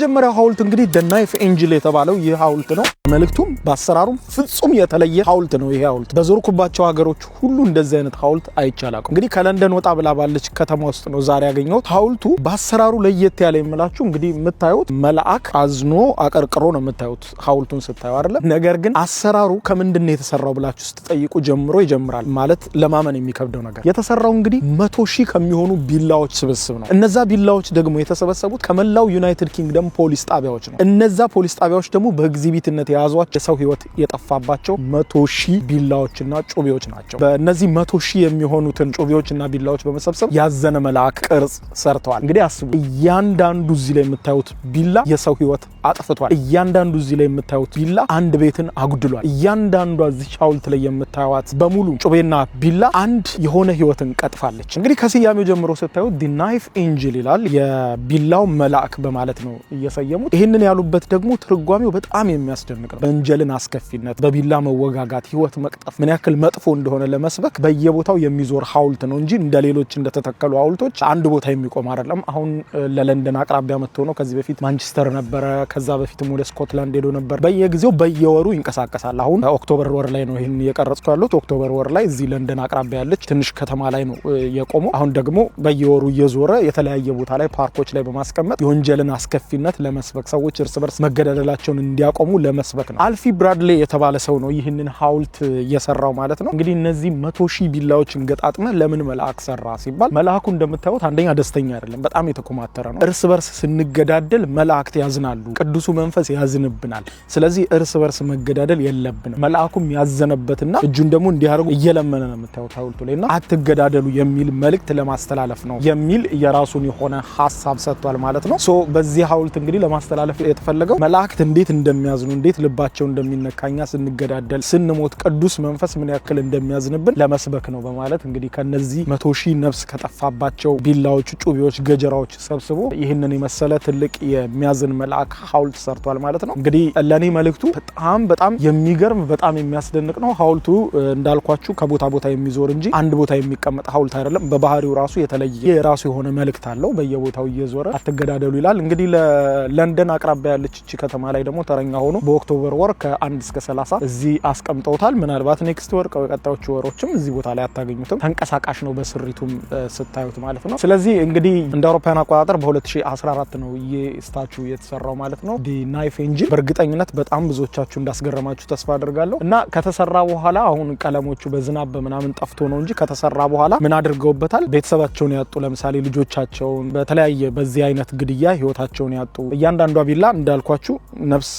የመጀመሪያው ሐውልት እንግዲህ The Knife Angel የተባለው ይህ ሐውልት ነው። መልእክቱም በአሰራሩም ፍጹም የተለየ ሐውልት ነው። ይሄ ሐውልት በዞርኩባቸው ሀገሮች ሁሉ እንደዚህ አይነት ሐውልት አይቼ አላውቅም። እንግዲህ ከለንደን ወጣ ብላ ባለች ከተማ ውስጥ ነው ዛሬ ያገኘሁት። ሐውልቱ በአሰራሩ ለየት ያለ የምላችሁ እንግዲህ የምታዩት መልአክ አዝኖ አቀርቅሮ ነው የምታዩት ሐውልቱን ስታዩ አይደለም። ነገር ግን አሰራሩ ከምንድን ነው የተሰራው ብላችሁ ስትጠይቁ ጀምሮ ይጀምራል ማለት ለማመን የሚከብደው ነገር የተሰራው እንግዲህ 100,000 ከሚሆኑ ቢላዎች ስብስብ ነው። እነዛ ቢላዎች ደግሞ የተሰበሰቡት ከመላው ዩናይትድ ኪንግደም ፖሊስ ጣቢያዎች ነው። እነዛ ፖሊስ ጣቢያዎች ደግሞ በ exhibit ነት የያዟቸው የሰው ህይወት የጠፋባቸው 100,000 ቢላዎችና ጩቤዎች ናቸው። በእነዚህ 100,000 የሚሆኑትን ጩቤዎችና ቢላዎች በመሰብሰብ ያዘነ መልአክ ቅርጽ ሰርተዋል። እንግዲህ አስቡ፣ እያንዳንዱ እዚህ ላይ የምታዩት ቢላ የሰው ህይወት አጥፍቷል። እያንዳንዱ እዚህ ላይ የምታዩት ቢላ አንድ ቤትን አጉድሏል። እያንዳንዷ እዚህ ሐውልት ላይ የምታዩት በሙሉ ጩቤና ቢላ አንድ የሆነ ህይወትን ቀጥፋለች። እንግዲህ ከስያሜው ጀምሮ ስታዩት The Knife Angel ይላል፣ የቢላው መልአክ በማለት ነው እየሰየሙት። ይህንን ያሉበት ደግሞ ትርጓሜው በጣም የሚያስደንቅ ነው። ወንጀልን አስከፊነት፣ በቢላ መወጋጋት፣ ህይወት መቅጠፍ ምን ያክል መጥፎ እንደሆነ ለመስበክ በየቦታው የሚዞር ሐውልት ነው እንጂ እንደ ሌሎች እንደተተከሉ ሐውልቶች አንድ ቦታ የሚቆም አይደለም። አሁን ለለንደን አቅራቢያ መጥቶ ነው። ከዚህ በፊት ማንቸስተር ነበረ። ከዛ በፊትም ወደ ስኮትላንድ ሄዶ ነበር። በየጊዜው በየወሩ ይንቀሳቀሳል። አሁን October ወር ላይ ነው ይህን እየቀረጽኩ ያለሁት። October ወር ላይ እዚህ ለንደን አቅራቢያ ያለች ትንሽ ከተማ ላይ ነው የቆመው። አሁን ደግሞ በየወሩ እየዞረ የተለያየ ቦታ ላይ ፓርኮች ላይ በማስቀመጥ የወንጀልን አስከፊነት ለመስበክ፣ ሰዎች እርስ በርስ መገዳደላቸውን እንዲያቆሙ ለመስበክ ነው። አልፊ ብራድሌ የተባለ ሰው ነው ይህንን ሐውልት እየሰራው ማለት ነው። እንግዲህ እነዚህ 100,000 ቢላዎችን ገጣጥመ ለምን መልአክ ሰራ ሲባል መልአኩ እንደምታዩት አንደኛ ደስተኛ አይደለም፣ በጣም የተኮማተረ ነው። እርስ በርስ ስንገዳደል መላእክት ያዝናሉ፣ ቅዱሱ መንፈስ ያዝንብናል። ስለዚህ እርስ በርስ መገዳደል የለብንም። መልአኩም ያዘነበትና እጁን ደግሞ እንዲያደርጉ እየለመነ ነው የምታዩት ሐውልቱ ላይ እና አትገዳደሉ የሚል መልእክት ለማስተላለፍ ነው የሚል የራሱን የሆነ ሀሳብ ሰጥቷል ማለት ነው። So በዚህ ሐውልት እንግዲህ ለማስተላለፍ የተፈለገው መላእክት እንዴት እንደሚያዝኑ፣ እንዴት ልባቸው እንደሚነካ፣ እኛ ስንገዳደል ስንሞት ቅዱስ መንፈስ ምን ያክል እንደሚያዝንብን ለመስበክ ነው በማለት እንግዲህ ከነዚህ 100,000 ነፍስ ከጠፋባቸው ቢላዎች፣ ጩቤዎች፣ ገጀራዎች ሰብስቦ ይህንን የመሰለ ትልቅ የሚያዝን መልአክ ሐውልት ሰርቷል ማለት ነው። እንግዲህ ለእኔ መልእክቱ በጣም በጣም የሚገርም፣ በጣም የሚያስደንቅ ነው። ሐውልቱ እንዳልኳችሁ ከቦታ ቦታ የሚዞር እንጂ አንድ ቦታ የሚቀመጥ ሐውልት አይደለም። በባህሪው ራሱ የተለየ የራሱ የሆነ መልእክት አለው። በየቦታው እየዞረ አትገዳደሉ ይላል። እንግዲህ ለለንደን አቅራቢያ ያለች እቺ ከተማ ላይ ደግሞ ተረኛ ሆኖ በ October ወር ከ1 እስከ 30 እዚህ አስቀምጠውታል። ምናልባት next ወር ቀጣዮቹ ወሮችም እዚህ ቦታ ላይ አታገኙትም። ተንቀሳቃሽ ነው በስሪቱም ስታዩት ማለት ነው። ስለዚህ እንግዲህ እንደ አውሮፓውያን አቆጣጠር በ2014 ነው ይህ statue የተሰራው ማለት ነው። The Knife Angel በእርግጠኝነት በጣም ብዙዎቻችሁ እንዳስገረማችሁ ተስፋ አድርጋለሁ። እና ከተሰራ በኋላ አሁን ቀለሞቹ በዝናብ በምናምን ጠፍቶ ነው እንጂ ከተሰራ በኋላ ምን አድርገውበታል? ቤተሰባቸውን ያጡ፣ ለምሳሌ ልጆቻቸውን በተለያየ በዚህ አይነት ግድያ ህይወታቸውን ያጡ፣ እያንዳንዷ ቢላ እንዳልኳችሁ ነፍስ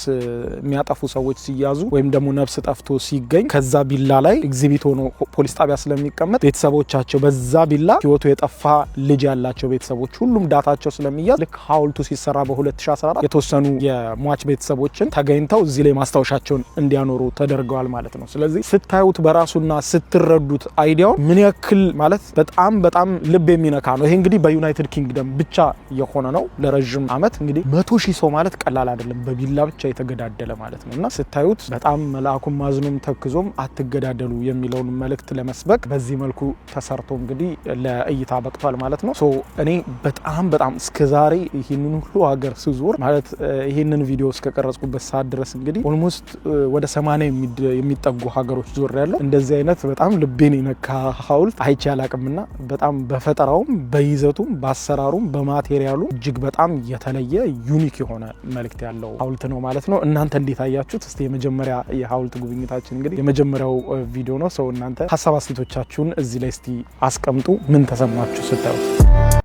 የሚያጠፉ ሰዎች ሲያዙ ወይም ደግሞ ነፍስ ጠፍቶ ሲገኝ ከዛ ቢላ ላይ exhibit ሆኖ ፖሊስ ጣቢያ ስለሚቀመጥ ቤተሰቦቻቸው፣ በዛ ቢላ ህይወቱ የጠፋ ልጅ ያላቸው ቤተሰቦች ሁሉም data ቸው ስለሚያዝ ልክ ሐውልቱ ሲሰራ በ2014 የተወሰኑ የሟች ቤተሰቦችን ተገኝተው እዚህ ላይ ማስታወሻቸውን እንዲያኖሩ ተደርገዋል ማለት ነው። ስለዚህ ስታዩት በራሱና ስትረዱት idea ውን ምን ያክል ማለት በጣም በጣም ልብ የሚነካ ነው። ይሄ እንግዲህ በዩናይትድ ኪንግደም ብቻ የሆነ ነው። ለረዥም ዓመት እንግዲህ 100,000 ሰው ማለት ቀላል አይደለም፣ በቢላ ብቻ የተገዳደለ ማለት ነው። እና ስታዩት በጣም መልአኩም ማዝኖም ተክዞም አትገዳደሉ የሚለውን መልእክት ለመስበክ በዚህ መልኩ ተሰርቶ እንግዲህ ለእይታ በቅቷል ማለት ነው። So እኔ በጣም በጣም እስከዛሬ ይህንን ሁሉ ሀገር ስዞር፣ ማለት ይህንን ቪዲዮ እስከቀረጽኩበት ሰዓት ድረስ እንግዲህ almost ወደ 80 የሚጠጉ ሀገሮች ዞሬያለሁ፣ እንደዚህ አይነት በጣም ልቤን የነካ ሐውልት አይቼ አላቅምና በጣም በፈጠራውም፣ በይዘቱም፣ በአሰራሩም፣ በ material ኡ እጅግ በጣም የተለየ unique የሆነ መልእክት ያለው ሐውልት ነው ማለት ነው። እናንተ እንዴት አያችሁት? እስቲ የመጀመሪያ የሐውልት ጉብኝታችን እንግዲህ የመጀመሪያው ቪዲዮ ነው። So እናንተ ሀሳብ አስተያየቶቻችሁን እዚህ ላይ እስቲ አስቀምጡ። ምን ተሰማችሁ ስታዩት?